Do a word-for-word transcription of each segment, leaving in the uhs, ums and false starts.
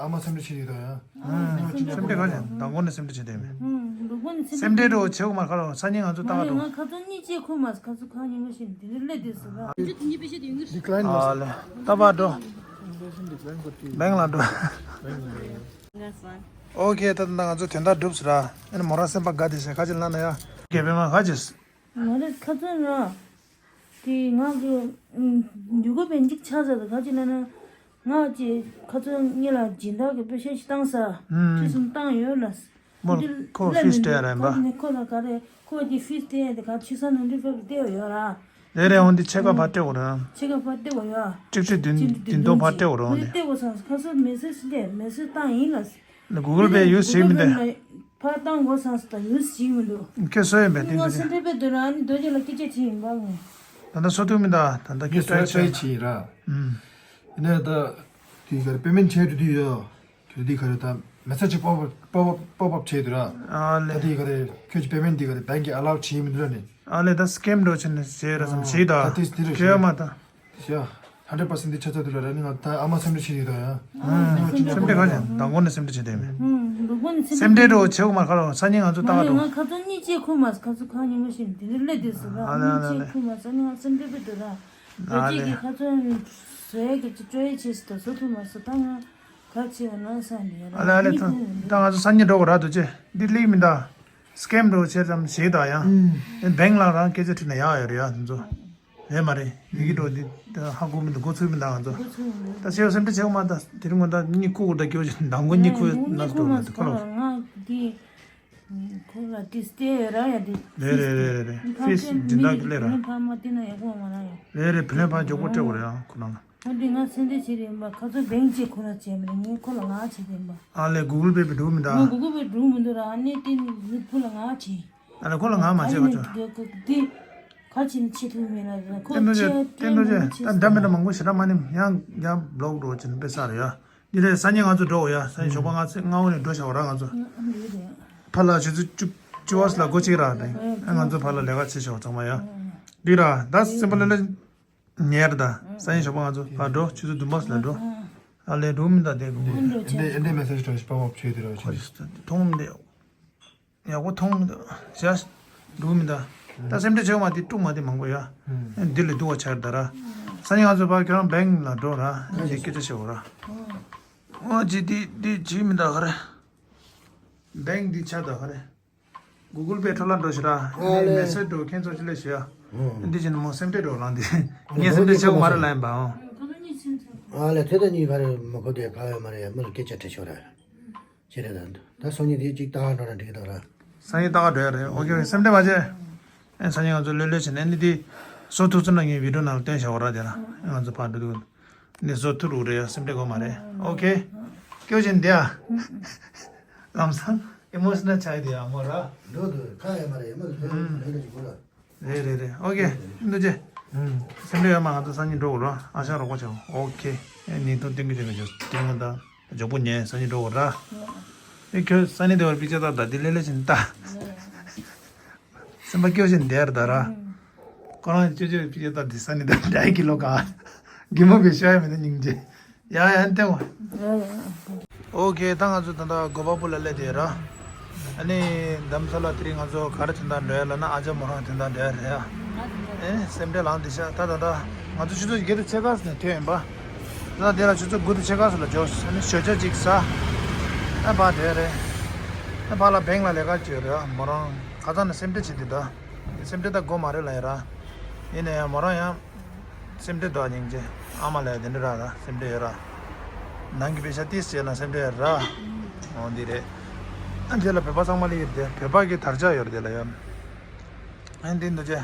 ཨ་མ་སེམས་ཁྲལ་བྱེད་ཀྱི་འདུག་ཡ། ཨ། སེམས་ཁྲལ་ག་ནས་མདང་དགོང་ནས་སེམས་ཁྲལ་བྱེད་དེ་མེད། ཨུམ། མདང་དགོང་ནས་སེམས་ཁྲལ་སེམས་ཁྲལ་འགྲོ་བྱེད་དགོས་མ་ཁ་ལོ་སང་ཉིན་ང་ཚོ་ལྟ་ག་འགྲོ། ང་ཁ་ཚོ་གཉིད་ཆད་ཁོ་མ་ཁ་ཚོ་ཁ་ཉིན་མོ་ཞིག་དེ་འདྲ་སླེབས་དུས་སུ་ར། འདི་ཀ་ལ་ཡིན་ཨ་ལེ། ལྟ་བ་འགྲོ། བེང་ལ་འགྲོ། ཨོ་ཁེ། ད་ད་ང་ཚོ་དོན་དག་འགྲུབ་སོང་ར། ཨ་ནི་མོ་རང་སེམས་པ་དགའ་དེ་ཤ་ཁ་ཅིག་ལ་ན་ཡ། རྒྱལ་པོའི་མ་ཁ་ཅིག་ང་རེ་ཁ་ཚོན་ར། དེ་ང་གི་འདུག་གོ་བན་འཇིག་ཆགས་ཟེར་ག་ཅི་ལ་ན། ང་ཅི་ཁ་ཚོན་གཉིས་ལ་སྦྱིན་བདག་གི་པེ་ཤ་ཞིག་བཏང་ས། ཁྲི་གསུམ་བཏང་ཡོད་ལ། མོ་ཁོ་ཕིས་སྟེ་ར་ཡིན་པ། ཁོ་ལ་ག་རེ་ཁོ་དེ་ཕིས་སྟེ་དེ་ག་ཆི་ས་ནང་དུ་ཕེབས་སྟེ་ཡོད་ར། རེ་རེ་འོང་དེ་ཕྱེད་ཀ་ཕར་སྤྲད་དགོས་ར། ཕྱེད་ཀ་ཕར་སྟེ་བ་ཡོད། ཅིག་ཁྲི་བདུན་བདུན་སྟོང་ཕར་སྤྲད་དགོས་ར་འོང་དེ། སྟེ་བ་སང་ཁ་སོ་མེ་སེ་སི་སྟེ་མེ་སེ་སི་བཏང་ཡིན་ལ། ལ་གུ་གུལ་པེ་ཡུས་བྱེད་མི་འདུག་ཕར་བཏང་དགོས་སང་སྟེ་ཡུས་བྱེད་མི་འདུག་ཁྱོད་སོ་ཡིན་པས་དེ་ང་འདུག་སེ་འདྲེ་པེ་འདུག་ར་ནི་རྡོ་རྗེ་ལ་སྐད་ཆ་དྲིས་ཡིན་པ་ངས། ད་ལྟ་སོ་ཐུག་མི་འདུག་ད་ལྟ་ངས་ཁྱོད་སོ་ཡ་ཊ་ཡི་ཊ་ཡི་བྱེད་ཡིན་ར། ཨུམ། ཡིན་ནའི་ད་དེ་གར་པེ་མེན་ཊི་བྱས་འགྲོ་དུས་ཡོད། དེ་དེ་ག་རེ་ད་མེ་སེ་ཇི་པོབ་ཨབ་པོབ་ཨབ་པོབ་ཨབ་བྱས་འདུག་ར། ཨ་ལེ། ད་དེ་ག་རེ་ཁྱོད་ཀྱི་པེ་མེན་ཊི་དེ་ག་རེ་བེང་གི་ཨ་ལའོ་བྱས་མི་འདུག་ར་ནི། ཨ་ལེ། ད་སི་ཀེམ་འགྲོ་ཕྱིན་ནས་བྱས་ར་བསམ་བྱས་ད། ད་དེ་དེ་རེད་ཁྱོད་ཤག་མ་ད། ཤག་ཧན་ཌེ་རེད་པར་སེན་ཊི་དེ་ཆ་ཚ་དུ་ལ་ར་ནི་ང་ད་ཨ་མ་སེམས་ཁྲལ་བྱེད་ཀྱི་ད་ཡ། སེམས་ཁྲལ་ག་ནས་མདང་དགོང་ནས་སེམས་ཁྲལ་བྱེད་དེ་མེད། སེམས་ཁྲལ་འགྲོ་བྱེད་དགོས་མ་ཁ་ལོ་སང་ཉིན་ང་ཚོ་ལྟ་ག་འགྲོ། ང་ཁ་ཚོ་གཉིད་ཆད་ཁོ་མ་ཁ་ཚོ་ཁ་ཉིན་མོ་ཞིག་དེ་འདྲ་སླེབས་དུས་སུ་ར་ཨ་ལེ་ཨ་ལེ་ཨ་ལེ། གཉིད་ཆད་ཁོ་མ་སང་ཉིན་ང་སེམས་ཁྲལ་བྱེད་དུ་ར། རྡོ་རྗེ་གི་ཁ་ཚོན་བཟོས་གི་ཅི་སྤྲོ་ཡི་ཆེ་སི་ད་བཟོ་ཐུབ་མ་སོང་ད་ང་ག་ཅི་ཡང་ནང་སང་ནས་ཨ་ལེ་ཨ་ལེ། ད་ང་ཚོ་སང་ཉིན་འགྲོ་གི་ར། རྡོ་རྗེ་འདི་ལེགས་མི་འདུག་སི་ཀེམ་འགྲོ་བྱེད་ཙམ་བྱེད་ད་ཡང་། ཨེ་བེང་ལ་རང་སྐད་ཆ་དྲིས་ན་ཡག་ཡོད་རེད་ཡ་དེ་ཚོ། རེད་མ་རེད། ཡི་གེ་འགྲོ་འདི་ཧ་གོ་མི་འདུག་འགོ་ཚུགས་མི་འདུག་ང་ཚོ། ད་སེ་བ་སེམས་ཁྲལ་བྱེད་གི་མ་ད་དེ་རིང་ངོ་ད་གཉིད་ཁུག་གི་ད་སྐྱོ་ཞིག་མདང་དགོང་གཉིད་ཁུག་ན་སོ་འགྲོ་མ་འདུག་ཁོ་ལ། ང་འདི། ཁོ་ལ་ཏིས་ཏེ་ར་ཡ་དེ། རེད་རེད་རེད་རེད། ཕིས་འདི་འདྲ་གི་ལས་ར། ཕ་མ་དེ་ན་ཡག་པོ་མ་ར་ཡ། རེད་རེད། བི་ལན་ཕ་མགྱོགས་པོ་སྤྲད་དགོས་རེད་ཡ་ཁོ་རང་ལ། ཁོ་འདི་ང་སེམས་ཁྲལ་བྱེད་རེད་མ་ཁ་ཚོ་བེང་ཅེ་ཁོ་ལ་བྱས་མ་རེད་ངས་ཁོ་ལ་ང་བྱེད་རེད་མ། ཨ་ལས་གུ་གུལ་པེ་པེ་འགྲུབ་མི་འདུག་ང་གུ་གུལ་པེ་འགྲུབ་མི་འདུག་ར་ཨ་ནེ་དེ་ནི་ཁོ་ལ་ང་བྱེད། ཨ་ལས་ཁོ་ལ་ང་མ་བྱེད་ཁོ་ཚོ། དེ་ག་ཅི་ནི་བྱེད་ཐུབ་མེད་ལ་ཁོ་བསྟན་འགྲོ་བྱེད་བསྟན་འགྲོ་བྱེད་ད་འདྲ་མི་འདྲ་མང་པོ་ཞེ་དྲག་མ་ནི་ཡང་ཡང་བི་ལོག་འགྲོ་བྱེད་ནི་དཔེ་ས་རེད་ཡ། འདི་རེད། སང་ཉིན་ང་ཚོ་འགྲོ་འོ་ཡ། སང་ཉིན་ཞོགས་པ་ང་ཚོ་སྔ་བོ་ནས་འགྲོ་བྱ་བ་ར་ང་ཚོ། ཕ་ལ་ཆུ་ཚོད་བཅུ་བཅུ་བ་ལ་སྒོ་ཕྱེ་ར་དེ། ང་ཚོ་ཕ་ལ་ལས་ཀ་བྱེད་ཆོག་ཚང་མ་ཡ། འདི་ར་ད་སེམས་པ་ལ་ལ་ཉལ་ར་ད། སང་ཉིན་ཞོགས་པ་ང་ཚོ་ཕ་འགྲོ་ཆུ་ཚོད་བདུན་པ་ལ་འགྲོ། ཨ་ལས་འགྲོ་མི་ད་དེ་གོ། འདི་འདི་མེ་སེ་ཇི་འགྲོ་ཞིག་པ་བབ་བྱོས་དེ་ར་ཁོ་ཞིག་མཐོང་མི་འདུག་ཡག་པོ་མཐོང་མི་འདུག་བྱས་འགྲོ་མི་འདུག་ད་སེམས་ཁྲལ་བྱེད་མ་དེ་དཀྲུག་མ་དེ་མང་པོ་ཡ། འདི་ལས་སྡུག་པ་ཆགས་ད་ར། སང་ཉིན་ང་ཚོ་ཕ་ཁྱོད་རང་བེང་ལ་འགྲོ་ར་ཨ་ཅེ་སྐད་ཆ་བཤད་འོ་ར། ཨོ་ཅེ་དེ་དེ་བྱེད་མི་འདུག་ག་རེ། བེང་འདི་ཆགས་འདུག་ག་རེ། གུ་གུལ་པེ་འཕྲོ་བརླག་འགྲོ་ཞིག་ར། ཨ་ལས། མེ་སེ་ཇི་འགྲོ་ཁྱེད་ཚོ་ཅི་ལས་ཞུ་ཡ། འདི་བྱས་ནས་མོ་སེམས་ཁྲལ་འགྲོ་ལངས་འདི། ངས་སེམས་ཁྲལ་བྱེད་དགོས་མ་རེད་ལབ་ཡིན་པ་ཨང་། ཨ་ལས་ཚེ་ད་གཉིས་ག་རེ་མ་གོ་དེ་ག་ཡོད་མ་རེད་ཡ་མི་ལ་སྐད་ཆ་དྲི་ཤོག་ར། ཅི་རེད་ད། ད་སང་ཉིན་དེ་གཅིག་ལྟ་ག་འགྲོ་ན་འགྲིག་གི་འདུག་ར། སང་ཉིན་ལྟ་ག་འགྲོ་ཡ་རེད། ཨོ་ཁེ་ཨོ་ཁེ། སེམས་ཁྲལ་མ་བྱེད། ཨེ་སང་ཉིན་ང་ཚོ་ལྷོད་ལྷོད་བྱས་ནས་ཨ་ནི་དེ་བཟོ་ཐུབ་ཚོད་ན་ངས་བི་ཌིའོ་ནང་ལ་སྟོན་བཞག་གོ་ར། དེ་ལ་ང་ཚོ་ཕར་འགྲོ་དུས་འདི་བཟོ་ཐུབ་རུ་རེད་ཡ། སེམས་ཁྲལ་དགོས་མ་རེད། ཨོ་ཁེ། སྐྱོ་བཞིན་བསྡད་ཡ། ལམ་སང་ཨི་མོ་ཤི་ནལ་ཆགས་བསྡད་ཡ་མོ་ར། འགྲོ་འདུག་ཁ་ཡ་མ་རེད་ཡ་མོ་ལ་ལྷོད་ལྷོད་ཅིག་གོ་ར། རེད་རེད་རེད། ཨོ་ཁེ། ཨིན་དུ་ཅེ། སེམས་ཁྲལ་ཡོད་མ། ང་ཚོ་སང་ཉིན་འགྲོ་དགོས་ར། ཨ་ཞང་རོགས་པ་བྱའོ། ཨོ་ཁེ། ཨེ་ཉིན་ཐོ་ཏིང་གི་ཅེ་ག་ཅོ་ཏིང་ག་ད། ཇོ་པོ་ཉལ་སང་ཉིན་འགྲོ་དགོས་ར། ཨེ་ཁྱོད་སང་ཉིན་དེ་བར་པི་ཅ་ལྟ་ད་འདི་ལེ་ལེ་བཞིན་ལྟ། སེམས་པ་སྐྱོ་བཞིན་བསྡད་ར་ད་ར། ཁོ་རང་ཅོ་ཅོ་པི་ཅ་ལྟ་འདི་སང་ཉིན་ད་འདྲ་ཡི་གི་ལོ་ག། གི་མོ་བི་ཤ་ཡ་མི་ད་སྙིང་རྗེ། ཡ་ཡ་ཨན་ཏེ་ཝ། ཨོ་ཁེ། ད་ང་ཚོ་ད་ལྟ་གོ་པ་པུ་ལ་སླེབས་དེ་ར། ཨ་ནི་རྡ་རམ་ས་ལ་དེ་རིང་ང་ཚོ་ག་རེ་དོན་དག་འགྲོ་ཡ་ལབ་ན་ཨ་ཅག་མོ་རང་དོན་དག་འགྲོ་ཡ་རེད་ཡ། ཨེ་སེམས་ཁྲལ་ལངས་དེ་ཤག་ད་ད་ལྟ་ང་ཚོ་ཆུ་ཚོད་བརྒྱད་དང་ཕྱེད་ཀ་ཙམ་ནས་ཐོན་ཡིན་པ། ད་དེ་ལ་ཆུ་ཚོད་དགུ་དང་ཕྱེད་ཀ་ཙམ་ལ་འབྱོར། ཨ་ནི་ཞོད་ཇ་ཅིག་ཟ། ཨ་ཕར་འགྲོ་ཡ་རེད། ཨ་ཕར་ལ་བེང་ལ་ལས་ཀ་བྱེད་ཡོད་རེད་ཡ། མོ་རང་ཁ་སང་ནས་སེམས་ཁྲལ་བྱེད་དེ་ད། སེམས་ཁྲལ་ད་དགོས་མ་རེད་ལབ་ཡ་ར། ཡིན་ན་ཡང་མོ་རང་ཡང་སེམས་ཁྲལ་འདུག་སྙིང་རྗེ། ཨ་མ་ལ་ཡ་དེ་འདྲ་ར་ད་སེམས་ཁྲལ་ཡོད་ར། ནང་གི་པེ་ཤ་ཏིས་བྱས་ན་སེམས་ཁྲལ་ཡོད་ར། འོ་འདི་རེད། ཨ་འདི་ལ་བོད་པ་ཚང་མ་ལ་ཡོད་དེ། བོད་པ་གི་དར་ཆ་ཡོད་རེད་དེ་ལ་ཡ། ཨ་འདི་འདུག་ཅེ།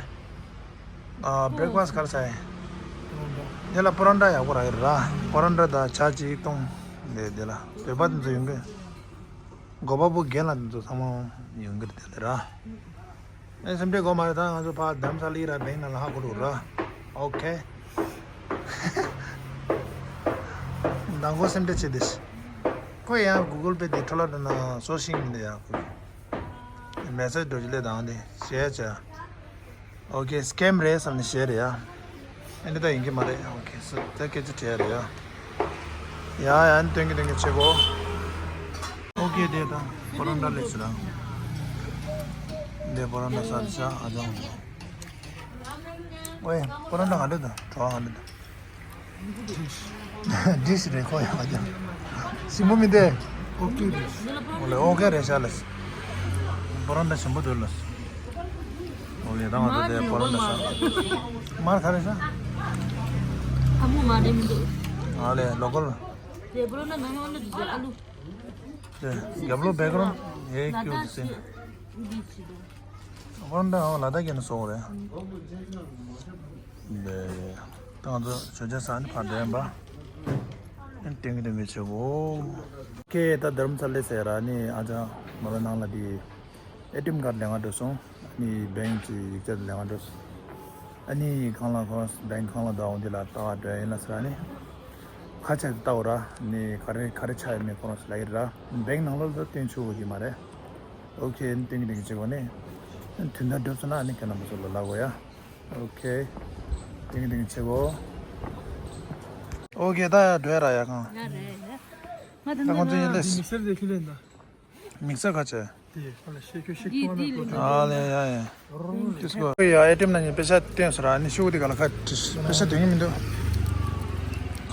ཨ་བྷེ་རེག་ཕ་སི་ག་རེ་ཟ་ཡིན། དེ་ལ་པོ་རོན་ཊ་ཡག་པོ་རག་གི་རེད་ར། པོ་རོན་ཊ་དང་ཇ་གཅིག་བཏུང་། དེ་དེ་ལ་བོད་པ་དེ་ཚོ་ཡོང་གི། གོ་པ་པུ་རྒན་ལགས་དེ་ཚོ་ཚང་མ་ཡོང་གི་རེད་དེ་ལ་ར། ཨེ་སེམས་ཁྲལ་དགོས་མ་རེད། ད་ང་ཚོ་ཕར་རྡ་རམ་ས་ལའི་ར་བེང་ནང་ལ་ཧ་གོ་འགྲོ་ར། ཨོ་ཁེ། མདང་དགོང་སེམས་ཁྲལ་བྱེད་དེ། ཁོ་ཡང་གུ་གུལ་པེ་དེ་འཕྲོ་བརླག་འགྲོ་ན་བཟོ་ཤེས་མི་འདུག་ཡ། ཁོ་མེ་སེ་ཇི་འགྲོ་རྒྱུ་ལས་དང་དེ་བྱས་བྱས། ཨོ་ཁེ། སི་ཀེམ་རེད་བསམ་ནས་བཤད་རེད་ཡ། ཨ་ནི་ད་ཡིན་གྱི་མ་རེད། ཨོ་ཁེ། ད་སྐད་ཆ་དྲིས་ཡ་རེད་ཡ། ཡ་ཡ་ཨ་ནི་སྟོན་གྱི་སྟོན་གྱི་བྱེད་གོ། ཨོ་ཀེ་དེ་དང་པོ་རོན་ཊ་ལས་ཟེར་ར། འདི་པོ་རོན་ཊ་ཟ་དེ་ཟ་ཨ་ཅང་། ཨོའི་པོ་རོན་ཊ་ག་འདྲ་དང་བྲོ་བ་ག་འདྲ་དང་། ཌིཤ་རེད་ཁོ་ཡང་ཨ་ཅང་། ཞིམ་པོ་མི་འདུག་ཨོ་ཀེ་རེད། ཨོ་ལེ་ཨོ་ཀེ་རེད་ཤག་ལགས། པོ་རོན་ཊ་ཞིམ་པོ་འདུག་ལགས། ཨོ་ལེ་ད་ང་ཚོ་དེ་པོ་རོན་ཊ་ཟ། མར་ག་རེ་ཟ། ཨ་མོ་མ་རེད་མི་འདུག་ཨ་ལེ་ལོ་ཀལ། དེ་པོ་རོན་ཊ་ནང་ཡོང་ལ་འདུག་ཨ་ལུ། དེ་རྒྱབ་ལོགས་བེག་རོན་ཡེ་ཀྱུ་དེ་སེ། པོ་རོན་ཊ་ཨོ་ལ་དྭགས་ཀྱི་ནས་བཟོ་བ་རེད། དེ་ད་ང་ཚོ་ཞོགས་ཇ་ཟ་ནས་ཕར་འགྲོ་ཡིན་པ། ཨེ་ནི་ཏིང་ཏིང་གི་བྱེད་གོ། ཁེ་ད་དྷ་རམ་ས་ལའི་ཟེར་ར་ནི་ཨ་ཅག་མ་རོ་ནང་ལ་དེ་ཨེ་ཊི་ཨེམ་ཀར་ལེན་ག་འགྲོ་སོང་། ཨ་ནི་བེང་གི་ཡིག་ཆ་ལེན་ག་འགྲོ་སོང་། ཨ་ནི་གང་ལ་ཁོ་རང་བེང་གང་ལ་བསྡད་འོང་དེ་ལ་ལྟ་ག་འགྲོ་ཡིན་ལ་ཟེར་ར་ནི། ཁ་ཆད་ལྟ་འོ་ར་ནི་ག་རེ་ག་རེ་ཆགས་ཡོད་མེད་ཁོ་རང་ལ་ཡིན་ར། བེང་ནང་ལོགས་ལ་སྟོན་ཆོག་གི་མ་རེད། ཨོ་ཁེ་ཨེ་ནི་ཏིང་ཏིང་གི་བྱེད་གོ་ནི། དོན་དག་འགྲུབ་སོང་ན་ཨ་ནི་ཁྱེད་རྣམ་པ་ཚོ་ལ་ལབ་དགོས་ཡ། ཨོ་ཁེ། ཏིང་ཏིང་ཆེ་གོ། ཨོ་ཁེ་ད་ཡ་འགྲོ་ཡ་ར་ཡ་གང་། ཡ་རེད་ཡ། ང་ད་ད་ཁོང་ཚོ་ཡིན་ལས། མིག་སར་དེ་ཁྱོད་ལེན་ད། མིག་སར་ཁ་ཆེ། དེ་ཁོ་ལ་ཤེས་ཁྱོད་ཤེས་འདི་ཁྱོད་འདི་ལ་ལེན་ཨ་ལེ་ཡ་ཡ། ཏིས་གོ་ཡ་ཨེ་ཊི་ཨེམ་ནང་ནས་པེ་ཤ་བཏོན་སོང་ར་ནི་ཤུགས་དེ་ག་ལ་ཁ་བྲིས་པེ་ཤ་དོན་གྱི་མི་འདུག་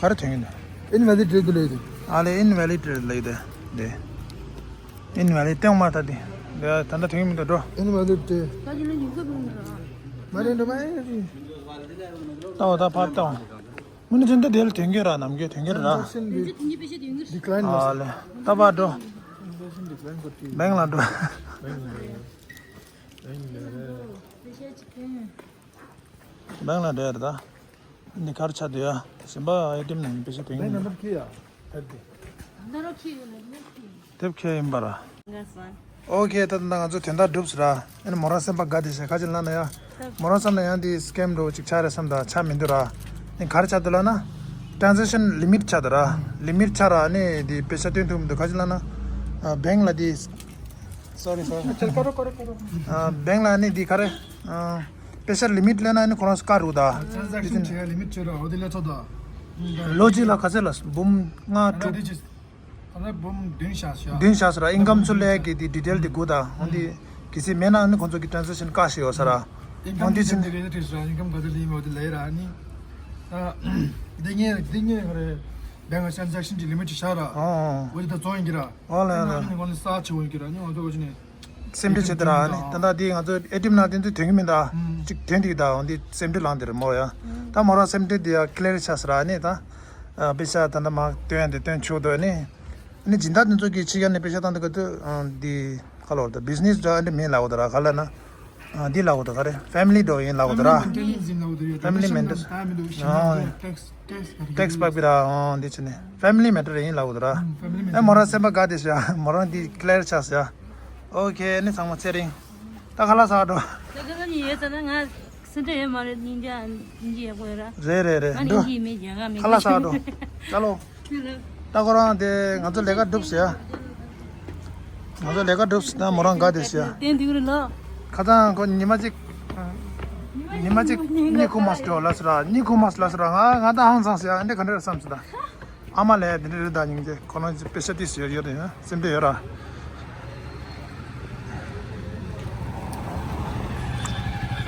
ག་རེ་དོན་གྱི་འདུག invalid རེད་འདུག་ལེ་དེ། ཨ་ལེ་invalid རེད་ལེ་དེ་དེ། ཨིན་ཝེ་ལི་ཏེང་མ་ད་དེ། ད་ད་ལྟ་དེང་མི་འདུག་འགྲོ། ཨིན་ཝེ་ལི་ཏེ། མ་རེད་འགྲོ་མ་རེད། ཏའོ་ད་ཕར་ཏའོ། མི་ནི་དེ་འདྲ་དེ་ལ་དེང་གི་ར་ནམ་གི་དེང་གི་ར། Transaction decline ཨ་ལེ། ད་ཕར་འགྲོ། Transaction decline ཀོ་ཏི། བེང་ལ་འགྲོ། བེང་ལ་འགྲོ་ཡ་རེད་ད། ནི་གར་ཆ་དུ་ཡ། སེམས་པ་ཨེ་ཊི་ཨེམ་ནང་པེ་ཤ་དེང་གི་མི་འདུག་དེབ་ཁྱེར་ཡིན་པ་ར། ཨོ་ཁེ་ད་ལྟ་ང་ཚོ་དོན་དག་འགྲུབ་སོང་ར། ཨ་ནི་མོ་རང་སེམས་པ་དགའ་བསྡད་ཤག་ག་ཅི་ལབ་ན་ཡ། མོ་རང་བསམ་ན་ཡང་འདི་སི་ཀེམ་འདྲ་བོ་ཅིག་ཆགས་རེད་བསམ་ད་ཆགས་མི་འདུག་ར། ཨ་ནི་ག་རེ་ཆགས་འདུག་ལབ་ན། transaction limit ཆགས་འདུག་ར། ལི་མིཊ་ཆགས་ར་ཨ་ནི་འདི་པེ་ཤ་བཏོན་ཐུབ་མི་འདུག་ག་ཅི་ལབ་ན། བེང་ལ་འདི། སོ་རི་སོ་རི། བེང་ལ་ཨ་ནི་འདི་ག་རེ། པེ་ཤ་ལི་མིཊ་ལེན་ན་ཨ་ནི་ཁོ་རང་སྐར་རུ་ད། transaction བྱེད་ཡ་ལི་མིཊ་བྱེད་ར་འོ་དེ་ལས་ཚོ་ད། ལོ་གཅིག་ལ་ག་ཚོད་ལ་འབུམ་ལྔ་དྲུག་ད་ལྟ་བུམ་བདུན་བཞག་ཤག་བདུན་བཞག་ཟེར་ཨིན་ཀམ་ཚུར་ལེན་གི་དེ་ཌི་ཊེལ་དེ་དགོས་ད། འོན་ཏེ་གལ་སྲིད་མེད་ན་ནི་ཁོང་ཚོ་གི་ཊ་རན་ཟེག་ཤན་བཀག་ཤེས་ཡོད་ས་ར། ཨིན་ཀམ་འོན་ཏེ་ཅི་ནི་ཌི་ཊེལ་དེ་རེད་ཟེར་ཨིན་ཀམ་ག་ཚོད་ལེན་ཡོད་དེ་ལེན་ར་ནི། ད་འདི་ངས་འདི་ངས་ག་རེ་བེང་གི་ཊ་རན་ཟེག་ཤན་གྱི་ལི་མིཊ་བཞག་ར། ཨོ་འོ་དེ་ད་བཙོང་ཡིན་གི་ར། ཨོ་ལེ་ཨོ་ལེ། ཨ་ནི་ཁོང་ཚོ་ས་ཆེ་བོ་ཡིན་གི་ར་ནི་ང་ཚོ་ག་ཅི་ནས། སེམས་ཁྲལ་བྱེད་དེ་ར་ནི་ད་ལྟ་འདི་ང་ཚོ་ཨེ་ཊི་ཨེམ་ནང་དེ་ཚོ་དོན་གི་མིན་ད། ཅིག་དོན་དེ་གི་ད་འོན་ཏེ་སེམས་ཁྲལ་ལངས་དེ་རེད་མོ་ཡ། ད་མོ་རང་སེམས་ཁྲལ་དེ་ཡ་ཀི་ལེར་ཆགས་ས་ར་ནི་ད། པེ་ཤ་ད་ལྟ་མར་བཏོན་ཡ་འདི་བཏོན་ཆོག་འདུག་ནི། ནི་སྦྱིན་བདག་དེ་ཚོ་གི་ཕྱི་རྒྱལ་ནས་པེ་ཤ་བཏང་དུས་ག་དུས་འདི་ག་ལོར་ད་བི་ཛི་ནེ་སི་འདྲ་འདི་མིན་ལབ་གོ་ད་ར་ག་ལ་ན། འདི་ལབ་གོ་ད་ག་རེ་ཕེ་མི་ལི་འདྲ་ཡིན་ལབ་གོ་ད་ར། ཕེ་མི་ལི་མེ་ཊར། ཊེག་སི་ཊེག་སི་ཊེག་སི་བཀག་པའི་ར་འདི་ཕྱི་ནས་ཕེ་མི་ལི་མེ་ཊར་ཡིན་ལབ་གོ་ད་ར། ཨེ་མོ་རང་སེམས་པ་དགའ་བསྡད་ཤག་མོ་རང་འདི་ཀི་ལེར་ཆགས་ཤག་ཨོ་ཁེ་ནི་ཚང་མ་ཚེ་རིང་། ད་ཁ་ལག་ཟ་འགྲོ། ད་ཁ་ལག་ནི་ཡོད་ཙང་ན་ང་སེམས་ཁྲལ་ཡོད་མ་རེད་སྙིང་རྗེ་སྙིང་རྗེ་ཡག་པོ་ཡོད་ར། རེད་རེད་རེད་ང་ནི་འགྲོ། སྙིང་རྗེ་མེད་ཀྱང་ང་མེད་ཁ་ལག་ཟ་འགྲོ། ཅ་ལོ། ད་ཁོ་རང་དེ་ང་ཚོ་ལས་ཀ་སྒྲུབ་ཟེར་ཡ། ང་ཚོ་ལས་ཀ་སྒྲུབ་ཟེར་ད་མོ་རང་དགའ་བསྡད་ཟེར་ཡ། དེ་འདུག་རེད་ལོ། ཁ་སང་ཁོ་ཉི་མ་གཅིག་ཉི་མ་གཅིག་གཉིད་ཁུག་མ་སོང་ལབ་ཟེར་ར་གཉིད་ཁུག་མ་སོང་ལབ་ཟེར་ར་ང་ང་ད་ཧང་སངས་ཟེར་ཡ་འདི་ག་འདྲ་རེད་བསམ་ཟེར་ད། ཨ་མ་ལས་དེ་འདྲ་རེད་ད་སྙིང་རྗེ་ཁོ་རང་པེ་ཤ་ཏིས་ཡོད་ཡོད་ཡོད་སེམས་ཁྲལ་ཡོད་ར།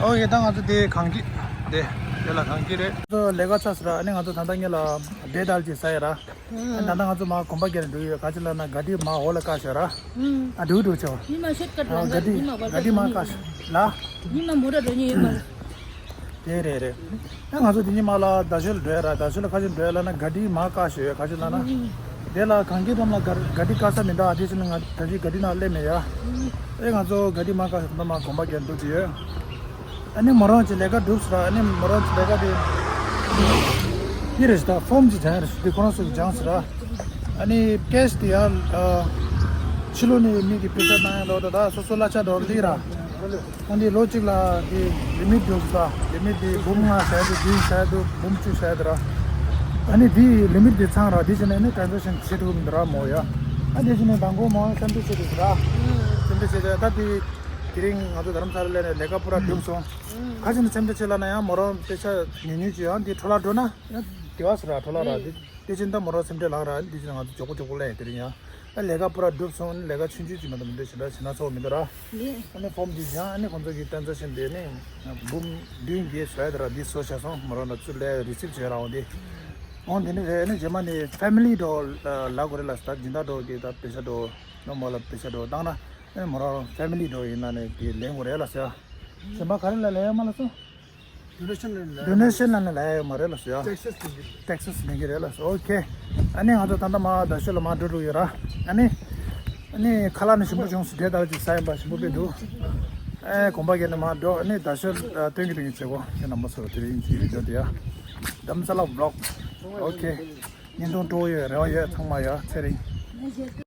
ཨོ་ཡེ་ད་ང་ཚོ་དེ་གངས་སྐྱིད་དེ་དེ་ལ་གངས་སྐྱིད་རེད། ང་ཚོ་ལས་ཀ་ཚར་སོང་ར་ཨ་ནི་ང་ཚོ་ད་ལྟ་ངེད་ལ་བེ་དལ་ཅིག་ཟ་ཡ་ར། ཨ་ནི་ད་ལྟ་ང་ཚོ་མ་གོམ་པ་རྒྱབ་ནས་འགྲོ་ཡོད་ག་ཅི་ལབ་ན་ག་ཌི་མ་འོག་ལ་བཀག་ཤག་ར། ཨ་འགྲོ་འགྲོ་ཆེ་བ། ཉི་མ་ཤོད་ཀ་ཨ་ག་ཌི་ག་ཌི་མ་བཀག་ཤག་ལ། ཉི་མ་མོ་ཊ་འགྲོ་ཉེན་ཡོད་མ་རེད། དེ་རེད་རེད། ཨ་ང་ཚོ་དེ་ཉིན་མ་ལ་རྡ་ཤོད་ལ་འགྲོ་ཡ་ར་རྡ་ཤོད་ལ་ཁ་ཤས་འགྲོ་ཡ་ལ་ན་ག་ཌི་མ་བཀག་ཤོད་ཡ་ཁ་ཤས་ལ་ན། དེ་ལ་གང་གི་དམ་ལ་ག་ག་ཌི་བཀག་ས་མི་འདུག་ཨ་དེ་ཕྱིན་ན་ང་ད་ཅི་ག་ཌི་ནང་སླེབས་མེད་ཡ། ཨེ་ང་ཚོ་ག་ཌི་མ་བཀག་ཤོད་དམ་ལ་གོམ་པ་རྒྱབ་འགྲོ་གི་ཡོད། ཨ་ནི་མོ་རང་ཅི་ལས་ཀ་སྒྲུབ་སོང་ར་ཨ་ནི་མོ་རང་ཅི་ལས་ཀ་དེ། དེ་རེད་ད་ཕོམ་ཅི་སྦྱང་ཡ་རེད་དེ་ཁོ་རང་ཚོ་གི་སྦྱངས་སོང་ར། ཨ་ནི་ཀེཤ་དེ་ཡང་ཕྱི་ལོགས་ནས་མི་གི་པེ་ས་བཏང་ཡ་ལོ་ད་ད་སོ་སོ་གླ་ཆ་འགྲོ་ལི་ར། ཨ་ནི་ལོ་གཅིག་ལ་དེ་ལི་མིཊ་འགྲོ་ས་ལི་མིཊ་དེ་འབུམ་ལྔ་བྱས་དུ་བདུན་བྱས་དུ་འབུམ་བཅུ་བྱས་དུ་ར། ཨ་ནི་དེ་ལི་མིཊ་དེ་ཚང་ར་དེ་བྱས་ནས་ནི་ཊ་རན་ཟེག་ཤན་བྱེད་ཐུབ་མི་འདུག་ར་མོ་ཡ། ཨ་དེ་བྱས་ནས་དང་པོ་མོ་སེམས་ཁྲལ་བྱེད་དུ་ར། སེམས་ཁྲལ་བྱེད་དུ་ད་དེ་དེ་རིང་ང་ཚོ་རྡ་རམ་ས་ལ་ལས་ནས་ལས་ཀ་པུ་ར་འགྲུབ་སོང་། ཁ་ཅིག་ནི་སེམས་ཁྲལ་བྱེད་ལ་ན་ཡང་མོ་རང་པེ་ས་ཉུང་ཉུང་ཅིག་ཡང་དེ་འཕྲོ་བརླག་འགྲོ་ན་ཡང་དེ་བ་སི་ར་འཕྲོ་བརླག་ར་དེ། དེ་བཞིན་ད་མོ་རང་སེམས་ཁྲལ་ལངས་ར། དེ་བཞིན་ང་ཚོ་མགྱོགས་པོ་མགྱོགས་པོ་སླེབས་ཡིན། དེ་རིང་ཡང་ཨ་ལས་ཀ་པུ་ར་གྲུབ་སོང་། ལས་ཀ་ཆུང་ཆུང་ཅིག་མ་གཏོགས་མི་འདུག་ཞེ་དྲག་བྱེད་ན་ཚོགས་མི་འདུག་ར། ཨ་ནི་ཕོམ་འདི་བཞག་ཨ་ནི་ཁོང་ཚོ་གི་ཏན་ཙ་ཤན་དེ་ནི་འབུམ་བདུན་བརྒྱད་བཟོ་ཡ་དེ་ར། འདི་བཟོ་བྱས་སོང་། མོ་རང་ལ་ཚུར་ལས་རི་སིབ་བྱས་ར། འོང་དེ་འོང་དེ་ནི་རེད། ཨ་ནི་རྗེས་མ་ནི་ཕེ་མི་ལི་འགྲོ་ལབ་དགོས་རེད་ལ། ད་སྦྱིན་བདག་འགྲོ་གི་ད་པེ་ཤ་འགྲོ་ནོ་མོ་ལ་པེ་ཤ་འགྲོ་བཏང་ན་ཨ་ནི་མོ་རང་ཕེ་མི་ལི་འགྲོ་ཡིན་ན་ནི་དེ་ལེན་དགོས་རེད་ལ་ཟེར། གཞན་པ་ག་རེ་ལ་ལས་ཡ་མ་ལ་སོང་། ཌོ་ནེ་ཤན་ལ་ལ་ཡོད་མ་རེད་ལ་སོ་ཡ། ཊེག་སི་ལེན་གྱི་རེད། ཊེག་སི་ལེན་གྱི་རེད་ལ་སོ། ཨོ་ཁེ། ཨ་ནི་ང་ཚོ་ད་ལྟ་མར་རྡ་ཤོད་ལ་མར་འགྲོ་འགྲོ་ཡོད་ར། ཨ་ནི། ཨ་ནི་ཁ་ལག་ནི་ཞིམ་པོ་བྱུང་སོང་། དེ་ལྟར་ཅིག་ཟ་ཡིན་པ་ཞིམ་པོ་དཔེ་འདུག་ཨེ་གོམ་པ་བརྒྱབ་ནས་མར་འགྲོ། ཨ་ནི་རྡ་ཤོད་ཨ་སྟོན་གྱི་འདུག་ཡིན་ཚེ་གོ་ཁྱེད་རྣམ་པ་ཚོར་དེ་རིང་གི་བི་ཌིའོ་དེ་ཡ། དྷ་རམ་ས་ལ་བི་ལོག་ཨོ་ཁེ། བརྙན་ཐུང་སྤྲོ་བོ་ཡོད། རེ་བ་ཡོད་ཚང་མ་ཡ་ཚེ་རིང་།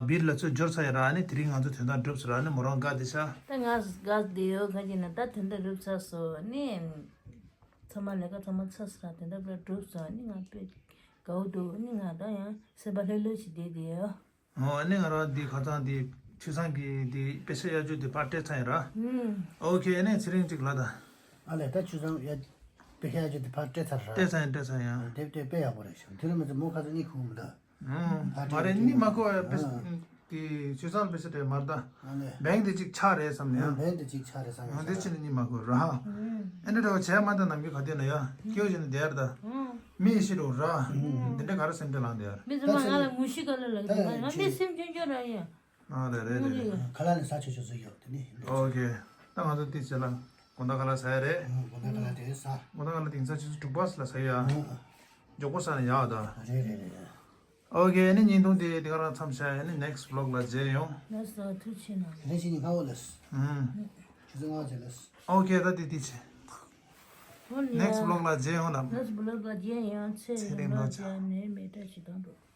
བིར་ལ་ཚུར་འབྱོར་ཚར་ཡོད་ར། ཨ་ནི་དེ་རིང་ང་ཚོ་དོན་དག་གྲུབ་ཚར་ར། ཨ་ནི་མོ་རང་དགའ་བདེ་ཤག་ད་ང་དགའ་བདེ་ཡོད། ག་ཅི་ན་ད་དོན་དག་གྲུབ་ཚར་སོང་། ཨ་ནི། ཚང་མ་ལས་ཀ་ཚང་མ་ཚར་སོང་ར། དེ་འདྲ་པར་གྲུབ་སོང་། ཨ་ནི་ང་དཔེ་དགའ་བོ་འདུག་ཨ་ནི་ང་ད་ཡང་སེམས་པ་ལྷོད་ལྷོད་ཞིག་བསྡད་དེ་ཡོད། ཨོ་ཨ་ནི་ང་རང་འདི་ཁ་སང་འདི་ཆུ་བཟང་གི་འདི་དཔེ་ཆ་གཡར་རྒྱུ་འདི་ཕར་སྤྲད་ཚར་ཡིན་ར། ཨུམ། ཨོ་ཁེ། ཨ་ནི་ཚེ་རིང་གཅིག་ལ་ད། ཨ་ལས་ད་ཆུ་བཟང་ཡ་དཔེ་ཆ་གཡར་རྒྱུ་འདི་ཕར་སྤྲད་ཚར་ར། སྤྲད་ཚར་ཡིན། སྤྲད་ཚར་ཡིན། དེ་དེ་དཔེ་ཡག་པོ་རེད་ཤག་དེ་རིང་མི་ཚེ་མོ་ཁ་སང་གཉིད་ཁུག་མི་འདུག་ཨང་། མ་རེད། གཉིད་མ་ཁུག་པ་དཔེ་ཨང་། དེ་ཆུ་ཚང་དཔེ་ཆ་དེ་མར་ད། ཨ་ནི། བེང་དེ་གཅིག་ཆག་རེད་བསམ་ནས་ཨང་། ཡ། བེང་དེ་གཅིག་ཆག་རེད་བསམ་ནས། ཨང་། དེ་ཕྱིན་ནས་གཉིད་མ་ཁུག་ར། ཨང་། ཨེ་འདྲ་འདྲ་བ་བྱས་མ་ད་ནམ་རྒྱུན་ག་དུས་ན་ཡ་སྐྱིད་པོ་བྱས་ནས་བསྡད་ར་ད། ཨང་། མི་ཡི་ཤི་རུ་ར། ཨང་། དེ་འདྲ་ག་རེ་སེམས་ཁྲལ་ལངས་བསྡད་ཡ། མི་ཚང་མ་ང་ལ་ངུ་ཤི་ག་ལ་ལ་ད་ང་མི་སེམས་ཆུང་ཆུང་ར་ཡ། ཨ་རེད་རེད་རེད་རེད། ཁ་ལག་ནི་ཟ་ཆོག་ཆོག་ཟ་ཡོད་དེ་ནི། ཨོ་ཁེ། ད་ང་ཚོ་དེ་བྱས་ལ་དགོང་དག་ཁ་ལག་ཟ་ཡ་རེད། ཨང་། དགོང་དག་ཁ་ལག་དེ་ཟ། དགོང་དག་ཁ་ལག་དེང་སང་ཆུ་ཚོད་དྲུག་པ་ལ་ཟ་ཡ། ཨང་། མགྱོགས་པོ་ཟ་ན་ཡག་ད། རེད་རེད་རེད་རེད། ཨོ་ཁེ། ཨ་ནི་བརྙན་ཐུང་དེ་དེ་ག་རང་མཚམས་བཞག་ཨ་ནི་ནེག་སི་ཊི་བི་ལོག་ལ་མཇལ་ཡོང་། ལགས་སོ། ཐུགས་རྗེ་གནང་། རེ་ཞིག་ནི་སྔ་བོ་ལགས། ཨུམ། ཆུ་ཚོད་ལྔ་བར་མཇལ་ལགས། ཨོ་ཁེ། ད་དེ་དེ་བྱས། ཨོ་ལེ། ནེག་སི་ཊི་བི་ལོག་ལ་མཇལ་ཡོང་ལ། ནེག་སི་ཊི་བི་ལོག་ལ་མཇལ་ཡོང་། ཚེ་ཚེ་རིང་རིང་ལོ་ལོ་བརྒྱ་ནས་མེ་སྲེག་བྱེད་སྟངས་འགྲོ།